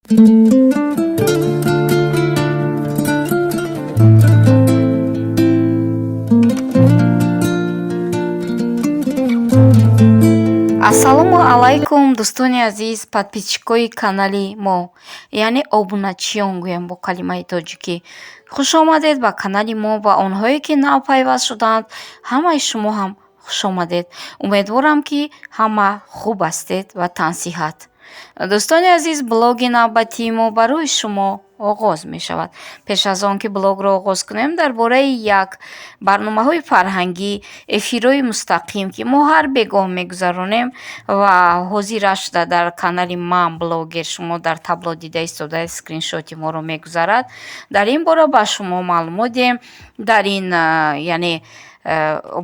Ассалому алайкум, дӯстони азиз, подписчикои канали мо, яъне обуначиён гӯям бо калимаи тоҷикӣ. Хуш омадед ба канали мо ва онҳое, ки нав пайваст шуданд, ҳамаи шумо ҳам хуш омадед. Умедворам, ки ҳама хуб ҳастед ва тансиҳат. Дӯстони азиз, блоги навбатии мо барои шумо оғоз мешавад. Пеш аз он ки блогро оғоз кунем, дар бораи як барномаҳои фарҳангӣ, эфирҳои мустақим, ки мо ҳар бегоҳ мегузаронем ва ҳозира шуда дар канали ман блогер шумо дар табло дида истодаед, скриншоти моро мегузарад. Дар ин бора ба шумо маълумот диҳем. Дар ин, яъне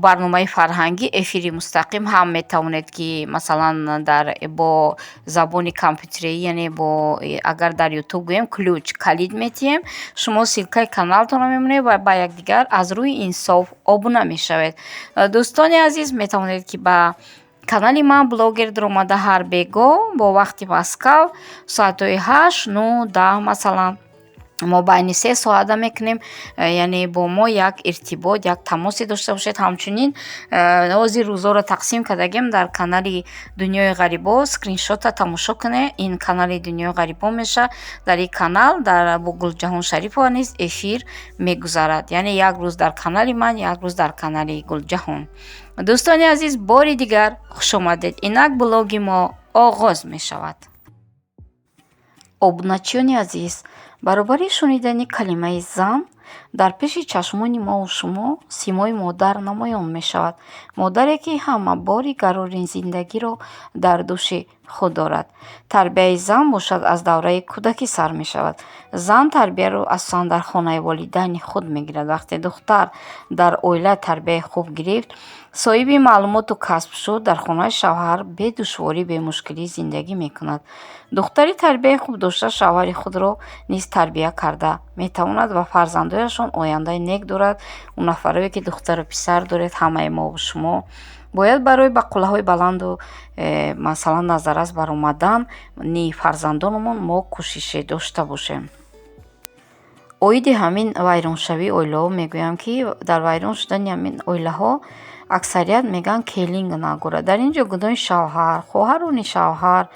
барномаи фарҳангӣ, эфири мустақим ҳам метавонед, ки масалан дар бо забони компютерӣ, яъне бо агар дар Ютуб гӯем, ключ, калид метиҳем, шумо ссылкаи каналтонро мемонед ва ба якдигар аз рӯи инсоф обуна мешавед. Дӯстони азиз, метавонед, ки ба канали ман блогер даромада, ҳар бегоҳ бо вақти Москав соатҳои 8, 9, 10, масалан, мо байни 3 соата мекунем, яъне бо мо як иртибот, як тамосе дошта бошед. Ҳамчунин ҳозир рӯзҳоро тақсим кардагем. Дар канали Дунёи ғарибо скриншота тамошо кунед. Ин канали Дунёи ғарибо мешавад. Дар ин канал дар бо Гулҷаҳон Шарипова низ эфир мегузарад, яъне як рӯз дар канали ман, як рӯз дар канали Гулҷаҳон. Дӯстони азиз, бори дигар хушомадед. Инак блоги мо оғоз мешавад. Обуначиёни азиз, баробари шунидани калимаи зан дар пеши чашмони мову шумо симои модар намоён мешавад, модаре, ки ҳама бори гарони зиндагиро дар дӯши худ дорад. Тарбияи зан бошад, аз давраи кӯдакӣ сар мешавад. Зан тарбияро асосан дар хонаи волидайни худ мегирад. Вақте духтар дар оила тарбияи хуб гирифт, соҳиби маълумоту касб шуд, дар хонаи шавҳар бедушворӣ, бемушкилӣ зиндагӣ мекунад. Духтари тарбияи хуб дошта шавҳари худро низ тарбия карда метавонад ва фарзандояшон ояндаи нек дорад. Он нафарое, ки духтару писар доред, ҳамаи мову шумо бояд барои ба қуллаҳои баланду масалан назаррас баромадани фарзандонамон мо кӯшише дошта бошем. Оиди ҳамин вайроншавии оилаҳо мегӯям, ки дар вайрон шудани ҳамин оилаҳо аксарият мегӯянд, келин гунаҳгор. Дар ин ҷо гуноҳи шавҳар, хоҳарони шавҳар,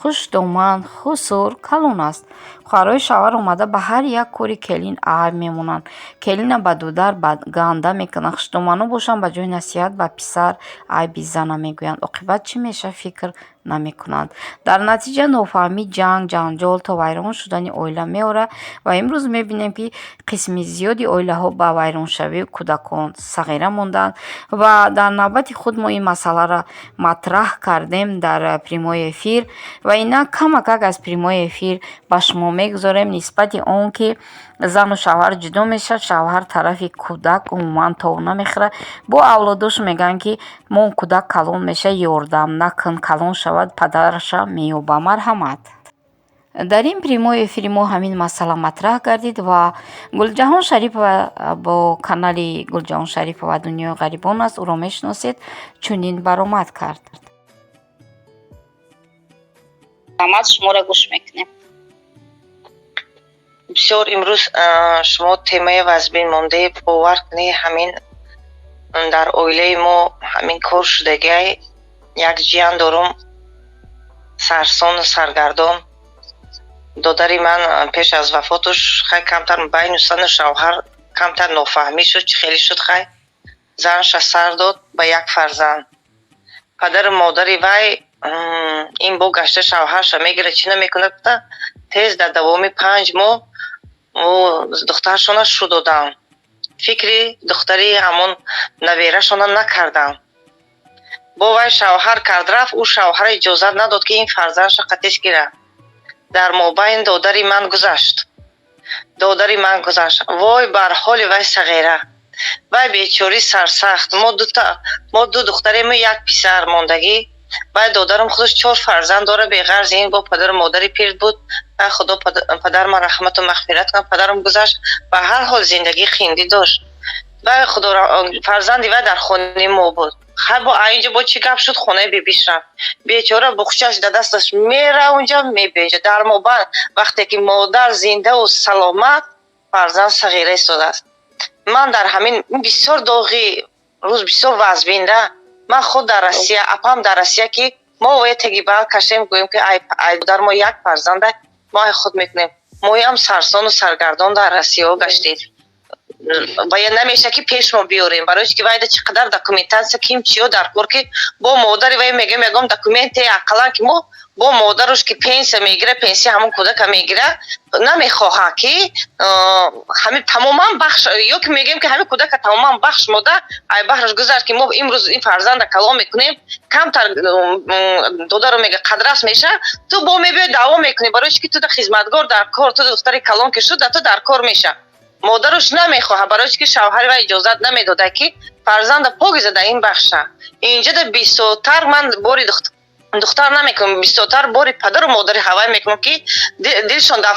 хушдоман, хусур калон аст. Хоҳарои шавҳар омада ба ҳар як кори келин айб мемонанд, келина ба дудар ганда мекунанд. Хушдоманҳо бошанд, ба ҷои насиҳат ба писар айби зана мегӯянд. Оқибат чӣ мешавад, фикр намекунанд. Дар натиҷа нофаҳмӣ, ҷанг, ҷанҷол то вайрон шудани оила меорад. Ва имрӯз мебинем, ки қисми зиёди оилаҳо ба вайроншавии кӯдакон сағира монданд. Ва дар навбати худ мо ин масъаларо матраҳ кардем дар прямой эфир ва инак камакак аз прямой эфир ба шумо мегузорем нисбати он ки зану шавҳар ҷудо мешавад, шавҳар тарафи кӯдак умуман тов намехӯрад. Бо авлодош мегӯянд, ки мо кӯдак калон мешавад, ёрдам накун, калон шавад, падараша меёба. Марҳамат. Дар ин прямой эфири мо ҳамин масъала матраҳ гардид ва Гулҷаҳон Шарипова бо канали Гулҷаҳон Шарипова Дунёи ғарибон аст, ӯро мешиносед, чунин баромад кард. Шуморо гӯш мекунем. Бисёр имрӯз шумо темаи вазбин мондаи. Бовар кунед, ҳамин дар оилаи мо ҳамин кор шудагиай. Як ҷиян дорум, сарсону саргардон. Додари ман пеш аз вафотуш, хай, камтар байну зану шавҳар камтар нофаҳмӣ шуд, чӣ хеле шуд, хай, занша сар дод ба як фарзанд. Падару модари вай ин бо гашта шавҳарша мегирад, чӣ намекунад гуфта, тез дар давоми 5 моҳ духтаршона шу додам. Фикри духтари ҳамон наверашона накардам. Бо вай шавҳар кард, рафт, ӯ шавҳара иҷозат надод, ки ин фарзандша қатиш гирад. Дар мобайн додари ман гузашт, додари ман гузашт. Вой бар ҳоли вай сағира, вай бечорӣ сарсахт. Мо дута, мо ду духтарему як писар мондагӣ. Вай додарам худаш чор фарзанд дорад. Беғарзи ин бо падару модари пир буд. Вай Худо падарма раҳмату мағфират кунад. Падарам гузашт, ба ҳар ҳол зиндагии хиндӣ дошт. Вай Худо, фарзанди вай дар хонаи мо буд. Хай, бо инҷа бо чӣ гап шуд, хонаи бибиш рафт. Бечора буқчаш да дасташ мера унҷа, мебия инҷа. Дар мобайн вақте ки модар зиндаву саломат, фарзанд сағира истодааст. Ман дар ҳамин бисёр доғи рӯз, бисёр вазбинда. Ман худ дар Россия, апам дар Россия, ки мо оя теги бал кашем, гӯем ки ай дар мо як фарзанда, мо ай худ мекунем. Моям сарсону саргардон дар Россияо гаштем ва я намеша, ки пеш мо биёрем, барои ки вайда чӣ қадар документация, ким чиё дар кор, ки бо модари вай мегӯем, ягон документе ақаллан, ки мо бо модаруш, ки пенсия мегира, пенсия ҳамон кӯдака мегира, намехоҳа, ки ҳами тамоман бахш, ё ки мегӯем, ки ҳами кӯдака тамоман бахш, мода ай баҳраш гузашт, ки мо имрӯз ин фарзанда калон мекунем, камтар додаро мега, қадрас меша, ту бо мебиёй, даъво мекунӣ, барои чи ки ту да хизматгор дар кор, ту духтари калон ки шуд, да ту дар кор меша. Модаруш намехоҳад, барои чи ки шавҳари вай иҷозат намедода, ки фарзанда покиза дар ин бахша. Инҷода бисёртар ман бори духтар намекунам, бисёртар бори падару модари ҳавай мекунам, ки дилшон дар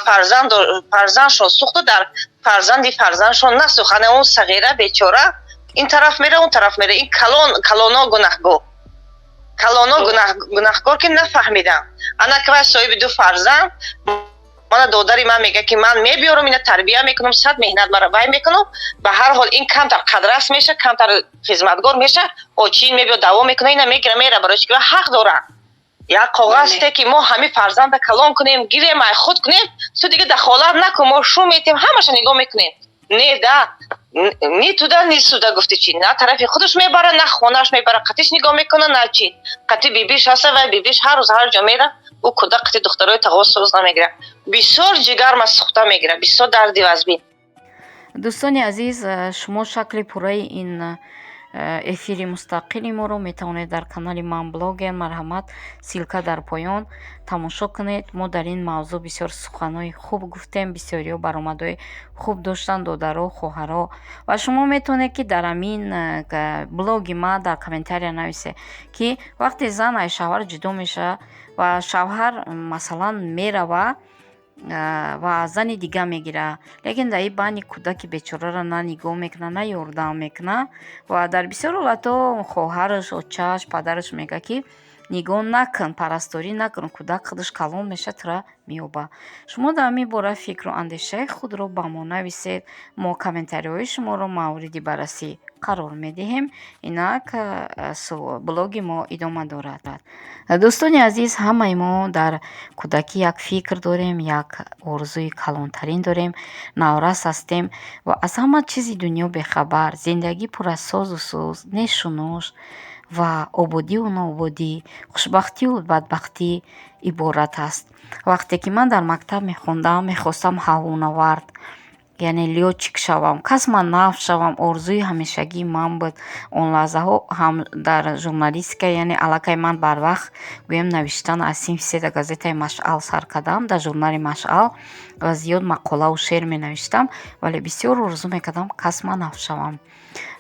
фарзандшон сӯхту дар фарзанди фарзандшон насӯхт. Ана он сағира бечора ин тараф мера, он тараф мера. Ин калон калоно гунаҳгор, калоно гунаҳгор, ки нафаҳмидам. Ана ки вай соҳиби ду фарзанд. Мана додари ман мега, ки ман мебиёрам, ина тарбия мекунам, сад меҳнат мара вай мекунам. Ба ҳар ҳол ин камтар қадрас меша, камтар хизматгор меша, очин мебиёд, даъво мекуна, ина мегира, мера, барои чи ки вай ҳақ дора. Як коғазте, ки мо ҳамин фарзанда калон кунем, гирем, ай худ кунем, ту дига дахолат накун, мо шу метем, ҳамаша нигоҳ мекунем. Не да, ни туда, ни сюда, гуфти чи, на тарафи худаш мебара, на хонааш мебара, қатиш нигоҳ мекуна, на чи. Қати бибиш ҳаста, вай бибиш ҳар рӯз ҳар ҷо мера, ӯ кӯдак қати духтарои тағо соз намегира. Бисёр ҷигарма сӯхта мегира, бисёр дарди вазбин. Дӯстони азиз, шумо шакли пурраи ин эфири мустақили моро метавонед дар канали Ман блогер, марҳамат, ссылка дар поён, тамошо кунед. Мо дар ин мавзӯъ бисёр суханҳои хуб гуфтем, бисёриҳо баромадҳои хуб доштанд, додаро, хоҳаро. Ва шумо метавонед, ки дар ҳамин блоги ман дар комментария нависед, ки вақте зан аз шавҳар ҷудо мешавад ва шавҳар, масалан, мерава ва зани дига мегирад, лекин дар ин байни кӯдаки бечораро на нигоҳ мекунад, на ёрдам мекунад. Ва дар бисёр ҳолатҳо хоҳараш, очааш, падараш мегӯяд, ки нигоҳ накун, парасторӣ накун, кӯдак худаш калон мешавад, тура меёбад. Шумо дар ҳамин бора фикру андешаи худро ба мо нависед, мо комментариҳои шуморо мавриди баррасӣ қарор медиҳем. Инак блоги мо идома дорад. Дӯстони азиз, ҳамаи мо дар кӯдакӣ як фикр дорем, як орзуи калонтарин дорем. Наврас ҳастем ва аз ҳама чизи дунё бехабар. Зиндагӣ пур аз созу сӯз, нешу нӯш ва ободиву ноободӣ, хушбахтиву бадбахтӣ иборат аст. Вақте ки ман дар мактаб мехондам, мехостам ҳавонавард, яъне лётчик шавам, космонавт шавам. Орзуи ҳамешагии ман буд. Он лаҳзаҳо ҳам дар журналистика, яъне аллакай ман барвақт, гӯем, навиштан аз синфи се дар газетаи «Машъал» сар кардам, дар журнали «Машъал», ва зиёд мақолаву шеър менавиштам, вале бисёр орзу мекардам космонавт шавам.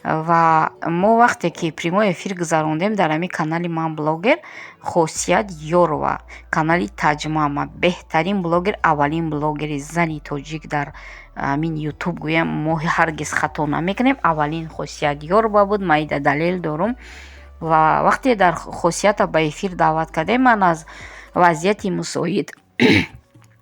Ва мо вақте ки прямой эфир гузарондем дар ҳамин канали Ман блогер, Хосият Ёрова, канали Таҷмама, беҳтарин блогер, аввалин блогери зани тоҷик дар ҳамин Ютуб, гӯям, мо ҳаргиз хато намекунем, аввалин Хосият Ёрова буд, ман ида далел дорум. Ва вақте дар Хосията ба эфир даъват кардем, ман аз вазъияти мусоид,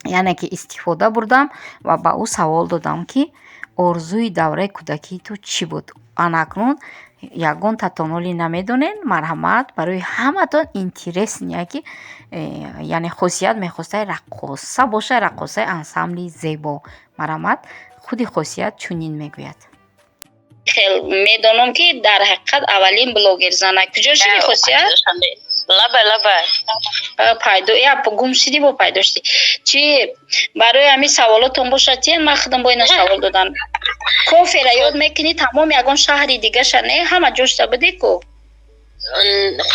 яъне ки истифода бурдам ва ба ӯ савол додам, ки орзуи давраи кӯдакии ту чӣ буд. Ана акнун ягон татоноли намедонед, марҳамат, барои ҳаматон интересный, ки яъне Хосият мехостаи раққоса боша, раққосаи ансамбли «Зебо». Марҳамат, худи Хосият чунин мегӯяд. Хел медонам, ки дар ҳақиқат аввалин блогер зана. Куҷо шуди, Хосият? Лаба, лаба. Пайдо я гум шудӣ, бо пайдо шудӣ. Чи барои ҳамин саволотон бошад, тиен, ман худам бо ина савол додан. Кофера ёд мекунӣ тамом, ягон шаҳри дигаша не, ҳама ҷошта будӣ ку?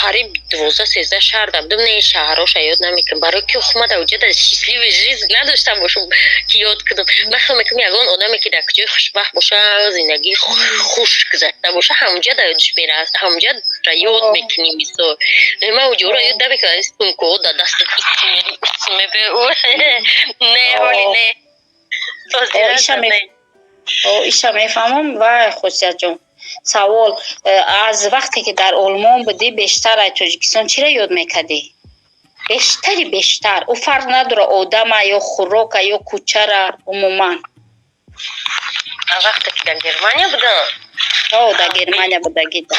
Қариб 12-13 шаҳр будам. Не, шаҳрҳоша ёд намекунам, барои ки ма дар уҷада счастливый жизнь надоштам бошам, ки ёд кунам. Ман хел мекунам, ягон одаме, ки дар куҷои хушбахт боша, зиндагии хуш гузашта боша, ҳамуҷа дар ёдиш мераст, ҳамуҷа ёд мекунӣ. Мисол, ман уҷоро ёд намекунам, сумкаҳо дар дастат не, ҳоли не. Иша мефаҳмам. Вай, Хосиятҷон. Савол: аз вақте ки дар Олмон будӣ, бештар аз Тоҷикистон чиро ёд мекардӣ? Бештари бештар, ӯ фарқ надора, одама ё хӯрока ё кӯчара, умуман. Вақте ки дар Германия будам? О, дар Германия будагида.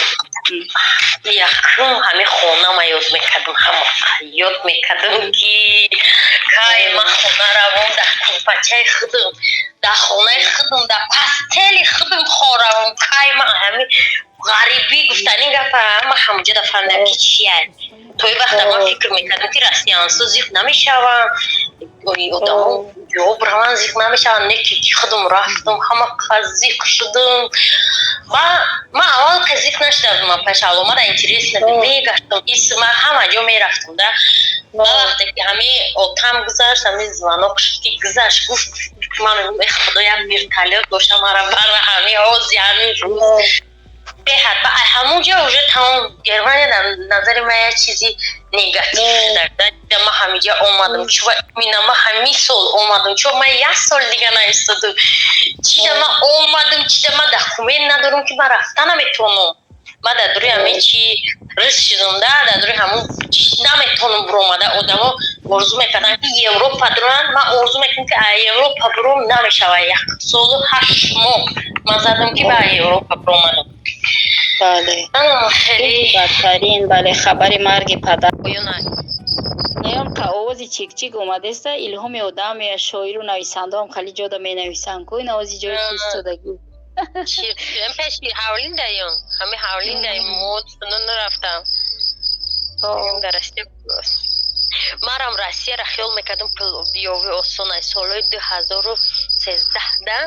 Якум ҳами хонама ёд мекардам, ҳама ёд мекардам, ки кай ман хона равом, дар курпачаи худам, дар хонаи худам, дар постели худам хоравам. Кай ман ҳами ғарибӣ гуфтани гапа ма ҳамаҷода фаҳмидам, ки чия. То и вақта ман фикр мекардам, ки россиянсо зиқ намешаванд, одамо ҷавоб раванд, зиқ намешаванд. Не, ки худам рафтам, ҳама зиқ шудам. Ман аввал ка зиқ нашудам, ман пашало мара интересно мегаштам, ма ҳама ҷо мерафтам да. Ба вақте ки ҳами отам гузашт, ҳами звонок шуд, ки гузашт, гуфт, ман худо, як вертолёт боша, мара бара ҳами ҳози ҳамин рӯз беҳад. Ба ҳамун ҷо уже тамом, Германия дар назари ман як чизи негатив шуда. Ман ҳамиҷа омадам, чува именно ман ҳамин сол омадам, чо ман як сол дига наистодам, чида ман омадам, чида ман документ надорам, ки ман рафта наметавонам. Ман дар дури ҳамин чи рис шудам, да дар дури ҳамун наметавонам биромада. Одамо орзу мекарданд, ки Европа дуранд, ман орзу мекунам, ки Европа биром, намешава. 1 солу 8 моҳ ман задам, ки ба Европа биромадам. Бале, бадтарин, бале, хабари марги падар неён ка овози чикчик омадеста, илҳоми одам, шоиру нависандаам хали ҷода менависанд ку, ин овози ҷои истодагӣ. Пеши ҳавлиндаён, ҳами ҳавлиндаи мод нарафтам. Дар Россия марам Россияра хиёл мекардам, пул биёви осон. Ай солҳои 2013 да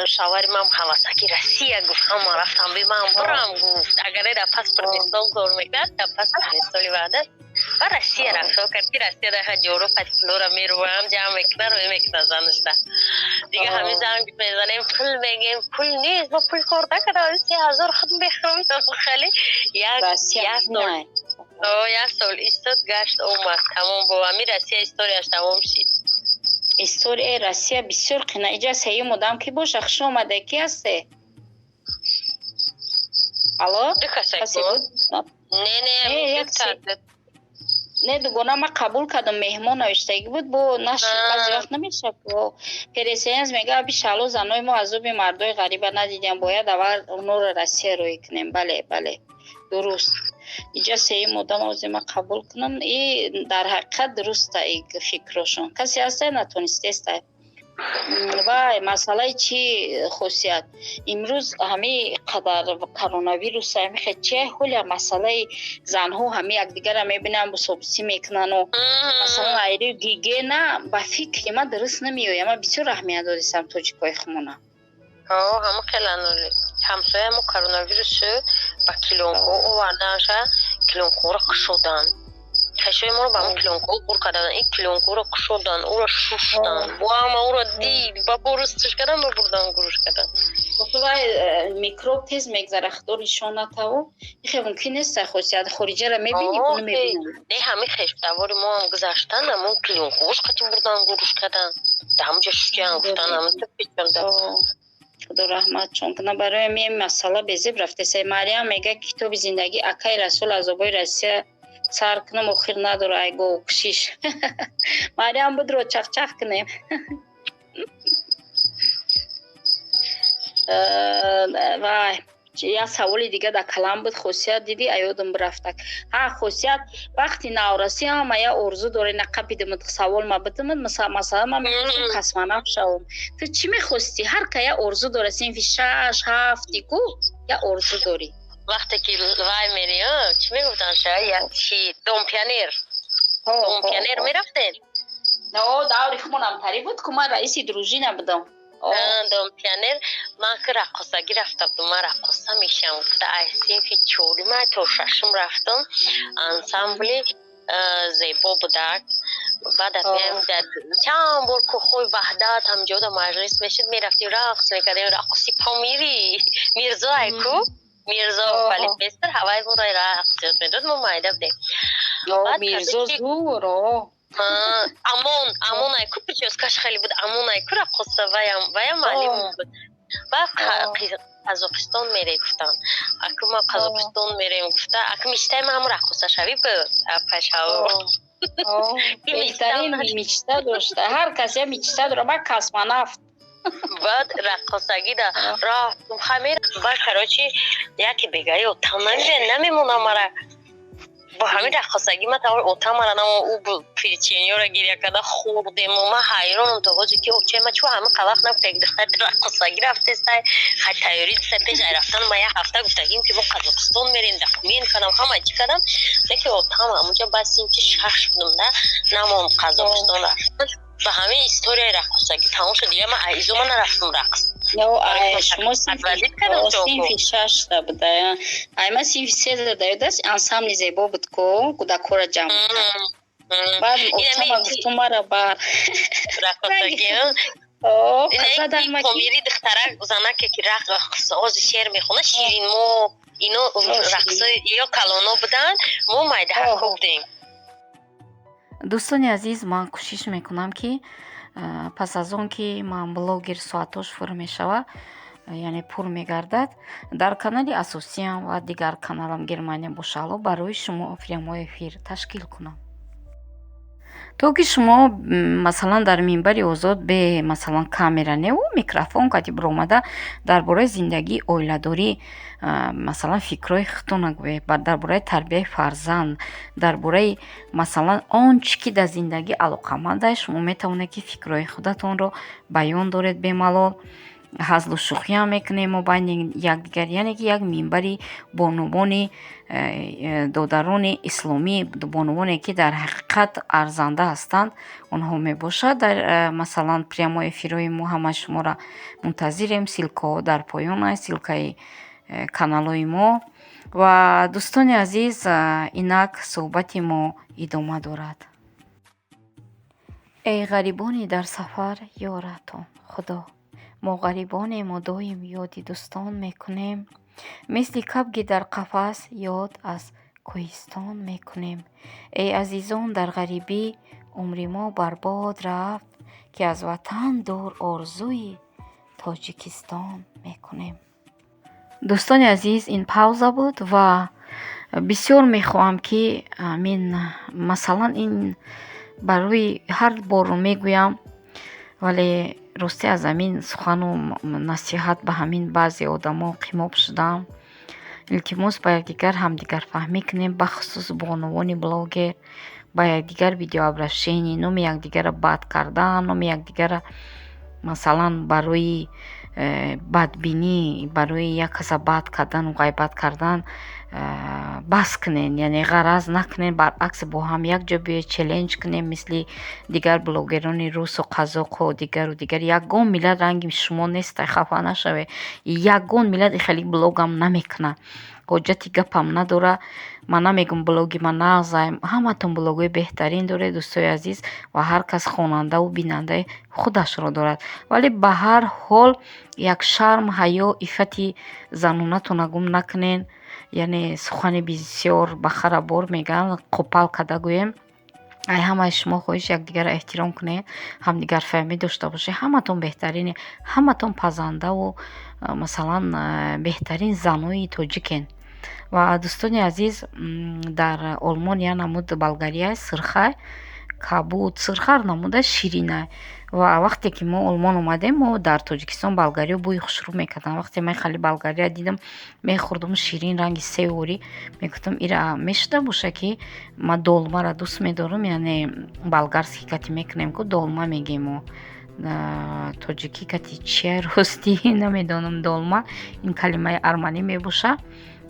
шавари ман ҳавасаки Россия гуфт, ҳама рафтам, би ман бурам гуфт, агар дар паспорти сол кор мекард, дар паспорти соли ваъда ва Россия рафт, хиёл кард, ки Россия даха ҷору пулора мерувам, ҷамъ мекунад, рӯй мекунад занашда. Дига ҳами занг мезанем, пул мегем, пул нест, ма пул кор накардам, 3000 худ мехӯрам. Хеле як сол, як сол истод, гашт, омад, тамом. Бо ҳами Россия историяш тамом шид. Историяи Россия бисёр қина. Иҷа сеюм одам ки боша, хуш омаде. Ки ҳасте? Алло? Не, не. Не, дугона, ман қабул кардам, меҳмон навиштагӣ буд, бо нашид. Баъзе вақт намешавад. Переселенец мега, бишало занои мо азоби мардои ғариба надидем, бояд аввал онҳоро Россия рӯй кунем. Бале, бале, дуруст. Иҷа сеюм одам ози ман қабул кунам, и дар ҳақиқат дуруста и фикрошон. Касе ҳаста, натонистеста. Вай, масъалаи чӣ, хусусият, имрӯз ҳамин қадар коронавируса, ҳамин чи ҳоля, масъалаи занҳо ҳами якдигарро мебинанд, бусобусӣ мекунану масалан айри гигиена ба фикри ман дуруст намеояд. Ман бисёр аҳамият додистам тоҷикои хумона. Ҳама хеланули ҳамсоямо коронавирус шуд, ба клёнко оварданша, клёнкоро кушоданд, хешои моро ба ҳамон клёнкаҳо пур карданд, ин клёнкаро кушоданд, ӯро шуштанд, бо ҳама ӯро дид, ба борустш кардан, ба бурдан гуруш кардан. Вай микроб тез мегзара, худо нишон натаву. Ихе мумкин нест, хосият, хориҷаро мебини, уно мебинанд. Не, ҳамин хештавори мо ҳам гузаштан, ҳамон клёнкаош қати бурдан, гуруш кардан, дар ҳамҷа шуштиян, гуфтан, ҳамин печонда. Худо раҳматшон кунад. Барои ми масъала безеб рафтеса. Мариям мега, китоби зиндагӣ акаи Расул, азобои Россия сар кунам, охир надора. Ай говкушиш, Мариям, будро чахчах кунем. Вай, як саволи дига дар калам буд, хусусият, дидӣ, аёдам бирафтак. Ҳа, хусусият, вақти наврасӣ ҳама я орзу дорӣ, нақапидимуд, савол ма битимуд. Масалан, ман мехостам космонавт шавам, ту чӣ мехостӣ? Ҳар ка я орзу дора, синфи шаш ҳафти ку я орзу дорӣ. Вақте ки вай мери, чӣ мегуфтанд ша, як чи, дом пионер, дом пионер мерафтед? Даври хумонамтарӣ буд ку, ман раиси дружина будам. Дом пионер ман ки раққосагӣ рафта будам, ман раққоса мешам гуфта, ай синфи чорум то шашум рафтам, ансамбли зебо будак. Баъд аз чанд бор кӯҳҳои Ваҳдат, ҳамҷода маҷлис мешуд, мерафтем, рақс мекардем, рақси помири. Мирзо айку, Мирзо балетмейстер, ҳавай моро рақс ёд медод, мо майда будем. Мирзо зур. Амон, Амон айку, прическаш хеле буд, Амон айку, раққоса, ваям, ваям маълимон буд. Баъд Қазоқистон мере гуфтанд. Аку ма Қазоқистон мерем гуфта, аку мечтаи ма ҳамун раққосашавӣ буд, апашав. Беҳтарин мечта дошта. Ҳар кас я мечта дора, ба космонавт. Баъд раққосагида рафтум, хамер. Баъд, короче, яке бегаи отам намемонам мара бо ҳамин раққосагӣ. Ма тавр отам мара намо, ӯ печеньёра гиря карда хӯрдему. Ма ҳайронам то ҳозир, ки очаи ма чӯ ҳамин вақт нагуфта, духтари раққосагӣ рафтестай. Хай, тайёрӣ диса, пеш ай рафтан ма як ҳафта гуфтагим, ки мо Қазоқистон мерем, документ кардам, ҳама чӣ кардам, леки отам ҳамунҷа баъд синфи шаш будум да, намонд Қазоқистон рафтан. Ба ҳамин историяи раққосагӣ тамом шуд. Дига ма айзома нарафтум рақс. Шумо синфи шашта буда, ай ма синфи сезда даёдаст. Ансамбли зебо буд ко, кӯдакҳоро ҷамъ. Баъд отама гуфту: «Мара бар». Помири духтарак, занаке ки рақс, шер мехона, Ширинмо, ино рақсои ё калоно буданд, мо майдаҳако будем. Дӯстони азиз, ман кӯшиш мекунам, ки пас аз он ки ман блогер соатҳош пур мешавад, яъне пур мегардад, дар канали асосиям ва дигар каналам Германия бошаало барои шумо прямой эфир ташкил кунам, то ки шумо, масалан, дар минбари озод бе, масалан, камера неву микрофон кати биромада, дар бораи зиндагии оиладорӣ, масалан, фикрҳои худтона гӯед, дар бораи тарбияи фарзанд, дар бораи, масалан, он чӣ ки дар зиндагӣ алоқаманд аст, шумо метавонед, ки фикрҳои худатонро баён доред. Бемалол ҳазлу шӯхиам мекунем мо байни якдигар, яъне ки як минбари бонувони додарони исломӣ, бонувоне ки дар ҳақиқат арзанда ҳастанд, онҳо мебошад. Дар масалан, прямой эфирҳои мо ҳама шуморо мунтазирем. Ссылкаҳо дар поён аст, ссылкаи каналҳои мо. Ва дӯстони азиз, инак суҳбати мо идома дорад. Эй ғарибони дар сафар, ёратон Худо, мо ғарибонему доим ёди дӯстон мекунем, мисли кабки дар қафас ёд аз кӯҳистон мекунем. Эй азизон, дар ғарибӣ умри мо барбод рафт, ки аз ватан дур орзуи Тоҷикистон мекунем. Дӯстони азиз, ин пауза буд ва бисёр мехоҳам, ки амин, масалан, ин барои ҳар бор мегӯям, вале ростӣ аз ҳамин сухану насиҳат ба ҳамин баъзе одамо қимоб шудам. Илтимос, ба якдигар ҳамдигарфаҳмӣ кунем, бахусус бонувони блогер. Ба якдигар видеообращение, номи якдигарро бад кардан, номи якдигарро, масалан, барои бадбинӣ, барои як каса бад кардану ғайбат кардан бас кунед, яъне ғараз накунед. Баръакс, бо ҳам якҷо биёед, челлендж кунем, мисли дигар блогерони русу қазоқу дигару дигар. Ягон миллат ранги шумо нест, хафа нашавед, ягон миллат хеле блогам намекунад. Ҳоҷати гапам надора. Ман намегӯм блоги ман нағзай, ҳаматон блогҳои беҳтарин доред, дӯстои азиз, ва ҳар кас хонандаву бинандаи худашро дорад, вале ба ҳар ҳол як шарм, ҳаё, иффати занонатонро гум накунед. Яъне сухани бисёр ба харабор мегӯянд, қопал карда гӯем. Ай ҳамаи шумо хоҳиш, якдигарро эҳтиром кунед, ҳамдигарфаҳмӣ дошта бошед. Ҳаматон беҳтарине, ҳаматон пазандаву, масалан, беҳтарин занои тоҷикен. Ва дӯстони азиз, дар Олмон як намуд болгария сирхай, кабуд, сирхар намуда ширинай. Ва вақте ки мо Олмон омадем, мо дар Тоҷикистон болгариё бӯи хушрӯ мекарданд. Вақте ман хали болгария дидам, мехӯрдум, ширин, ранги севорӣ, мегуфтам: «Ира мешуда боша, ки ман долмаро дӯст медорам». Яъне болгарский кати мекунем ку, долма мегем мо. Тоҷикӣ кати чия, ростӣ намедонам. Долма ин калимаи арманӣ мебошад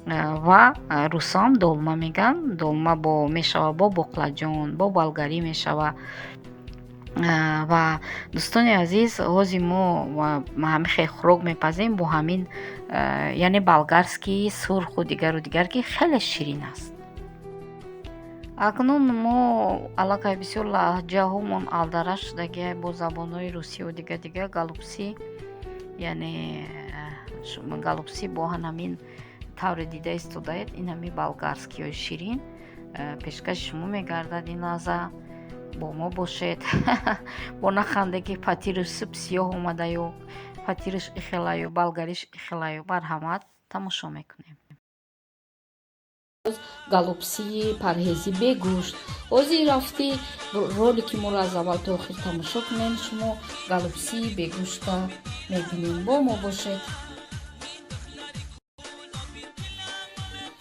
ва русоам долма мегӯянд. Долма бо мешава, бо боқлаҷон, бо болгарӣ мешава. Ва дӯстони азиз, ҳозир мо ҳамин хел хӯрок мепазем бо ҳамин, яъне болгарский сурху дигару дигар, ки хеле ширин аст. Акнун мо аллакай бисёр лаҳҷаҳомон алдара шудагиай бо забонҳои русию дигар дигар. Голубцы, яъне голубцы бо ҳамин тавре дида истодаед, ин ҳамин болгарскиҳои ширин пешкаши шумо мегардад. Ин лаҳза бо мо бошед, бо наханде, ки фатиру суп сиёҳ омадаю. Фатириш ихелаю, болгариш ихелаю. Марҳамат, тамошо мекунем. Голубции парҳезӣ бегӯшт. Ҳозир рафти ролики моро аз аввал то охир тамошо кунем, шумо голубции бегӯшта мебинем. Бо мо бошед.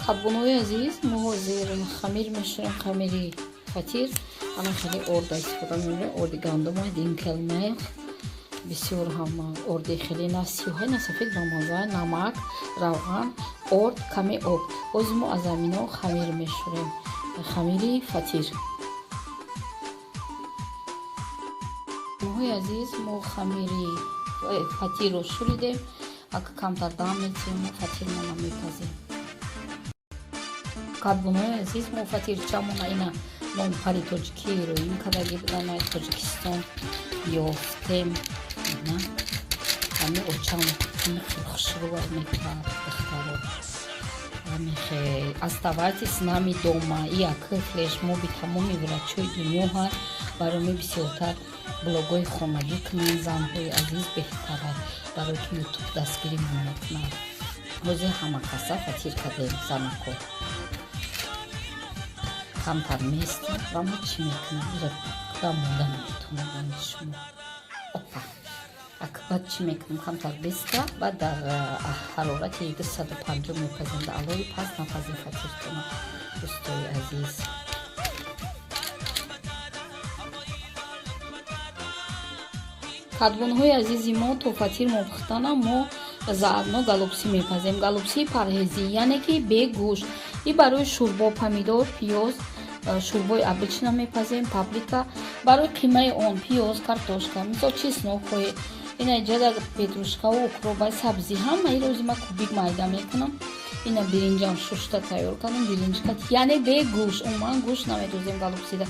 Кадбонои азиз, мо ҳозир хамир мешӯрем, хамири фатир. Ана хеле орда истифода мебарем, орди гандума, динкелмех. Бисёр ҳам орди хеле на сиёҳай, на сафед, бамаза, намак, равған, орд, каме об. Ҳозир мо аз амино хамир мешӯрем, хамири фатир. Моҳои азиз, мо хамири фатирро шӯридем. Ака камтар дам метиҳем, мо фатирмона мепазем. Кадбонои азиз, мо фатирчамона ина нонпари тоҷикӣ роин кадаги будан, ай Тоҷикистон ёфтем. Ина ҳами очам хеле хушрӯ мекард, духтаро. Ҳамихе оставайтесь с нами дома. И як флешмоби тамоми врачои дунё ҳаст. Барои мо бисёртар блогҳои хонагӣ кунем, занҳои азиз, беҳтара, барои ки ютуб дастгирӣ мекунад. Ҳозир ҳама каса фатир кардем, занако. Камтар местем ва мо чӣ мекунем? Ира куда монда наметавонам ранги шумо. Опа. Ак баъд чӣ мекунем? Камтар беста, баъд дар ҳарорати 250 мепазем. Дар алои паст напазем фатиртона, дӯстои азиз. Кадбонҳои азизи мо, то фатир мо пухтана, мо заодно голубцы мепазем. Голубции парҳезӣ, яъне ки бегӯшт. И барои шӯрбо помидор, пиёз, шӯрбои обычно мепазем, паприка. Барои қимаи он пиёз, картошка, мисол чеснок хоҳед. Ина иҷада петрушкаву укроба, сабзӣ, ҳамаи рози ма кубик майда мекунам. Ина биринҷам шушта тайёр кардам, биринҷ кат, яъне бегӯшт, умуман гӯшт намедозем голубцыда.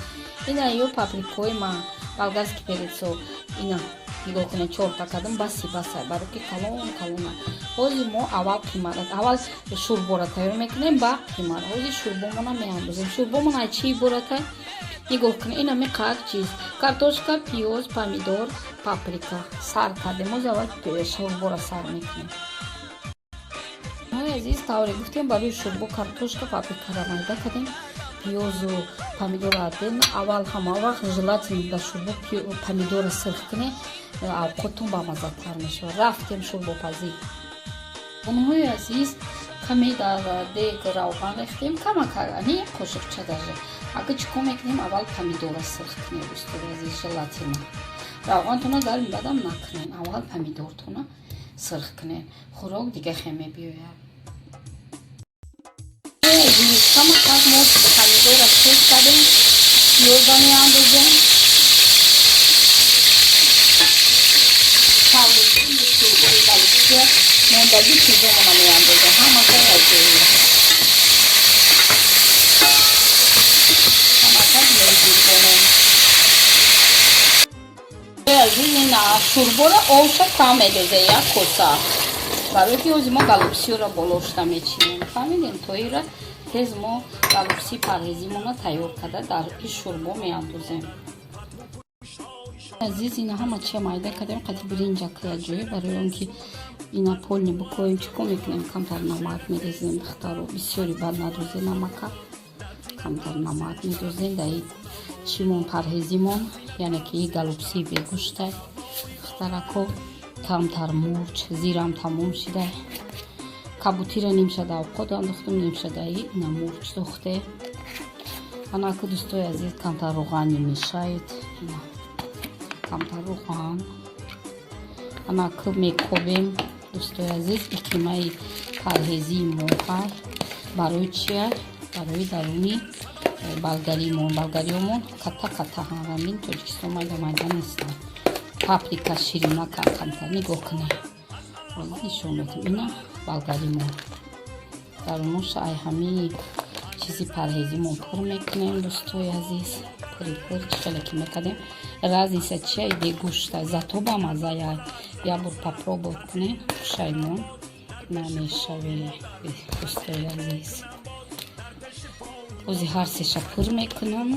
Ина ё паприкои ма, болгарский перецо, ина нигоҳ кунед, чорта кардам, баси басай, барои ки калон калона. Ҳозир мо аввал қимара, аввал шӯрбора тайёр мекунем, баъд қимара. Ҳозир шӯрбомона меандозем. Шӯрбомона аз чӣ иборатай? Нигоҳ кунед, ина меқар чиз: картошка, пиёз, помидор, паприка. Сар кардем, ҳозир аввал шӯрбора сар мекунем. Азиз, тавре гуфтем, барои шӯрбо картошка, паприкара майда кардем, пиёзу помидора отдельно. Аввал ҳама вақт желательно дар шӯрбо помидора сирх кунед, авқотон бамаззатар мешавад. Рафтем шӯрбопазӣ. Онҳои азиз, каме дар дег равған рехтем, камака, ни қошиқча даже. Ага чӣ кор мекунем? Аввал помидора сирх кунем, дӯстои азиз, желательно. Равғантона дар бадам накунен, аввал помидортона сирх кунен. Хӯрок дига хе мебиёяд. Камакак мо помидора сирх кардем, пиёза меандозем. Мондагӣ чизомона меандозем, ҳамаша якҷоя. Камакак меҷирбонем. Азиз, ин шӯрбора обша кам медозем, як коса. Барои ки ҳозир мо голубцыро болошта мечинем. Фаҳмидем? То ира тез мо голубцы парҳезимона тайёр карда дар ин шӯрбо меандозем. Азиз, ина ҳама чия майда кардем, қати биринҷа якҷоя, барои он ки ина полный букоем. Чӣ кор мекунем? Камтар намак мерезем, духтаро, бисёри бад надозем намака. Камтар намак медозем дар чимон, парҳезимон, яъне ки и голубцыи бегӯштай, духтарако. Камтар мурч, зирам тамом шида. Кабутира нимшада авқот андохтум, нимшадаи ина мурч дохте. Анаку, дӯстои азиз, камтар руғани мешаед. Ина камтар руған. Анаку мекобем, дӯстои азиз, и қимаи парҳезии мо ҳаст. Барои чия? Барои даруни болгаримон. Болгариёмон ката ката ҳамин Тоҷикистон майда майда нестанд. Паприка ширинака камтар, нигоҳ кунед. Нишон медиҳем. Ина болгаримон. Даруноша ай ҳамаи чизи парҳезимон пур мекунем, дӯстои азиз. Пури пур чӣ хеле ки мекардем. Разница чия? Бегӯшта, зато бамаззая. Як бор попробовать кунед, пушаймон намешавед, дӯстои азиз. Ҳозир ҳар сеша пур мекунам,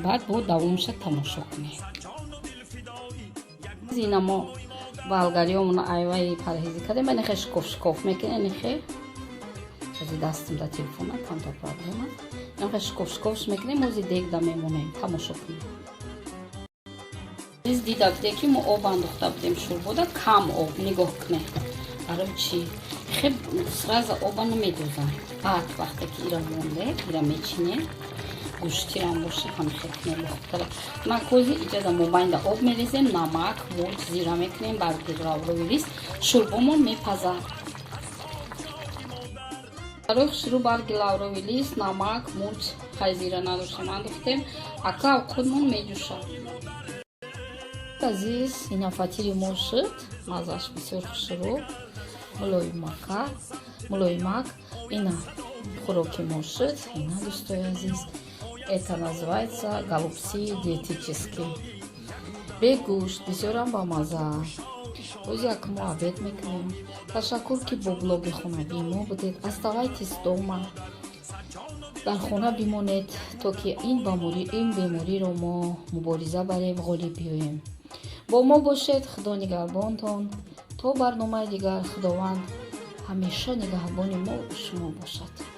баъд бо давомша тамошо кунед. Ина мо Болгариёмона айваи парҳезӣ кардем, анихе шикоф шикоф мекунем, анихе ози дастам да телефона камтар проблема. Анихе шикоф шикофш мекунем, ози дегда мемонем, тамошо кунем. Из дида буде, ки мо об андохта будем шӯрбода, кам об. Нигоҳ кунем, барои чӣ хеб сразу оба намедозам. Баъд вақте ки ира монде, ира мечинем, гӯштирам боша, ҳамихел кунем, бохубтара. Накози иҷаза мобайнда об мерезем, намак, мурч, зира мекунем, барги лавровый лист, шӯрбомон мепазад. Барои хушрӯ барги лавровый лист, намак, мурч, хай, зира надоштем, андохтем. Ака худмон меҷӯшад. Азиз, ина фатири мо шуд, маззаш бисёр хушрӯ, мулоимака, мулоимак. Ина хӯроки мо шуд. Ина, дӯстои азиз, это называется голубцы диетические, бе гӯшт, бисёрам бамаза. Боз як мо обед мекунем. Ташаккур, ки бо блоги хонагии мо будед. Оставайтесь дома, дар хона бимонед, то ки ин бемориро мо мубориза барем, ғолиб биёем. Бо мо бошед, Худо нигаҳбонтон. То барномаи дигар, Худованд ҳамеша нигаҳбони мо шумо бошад.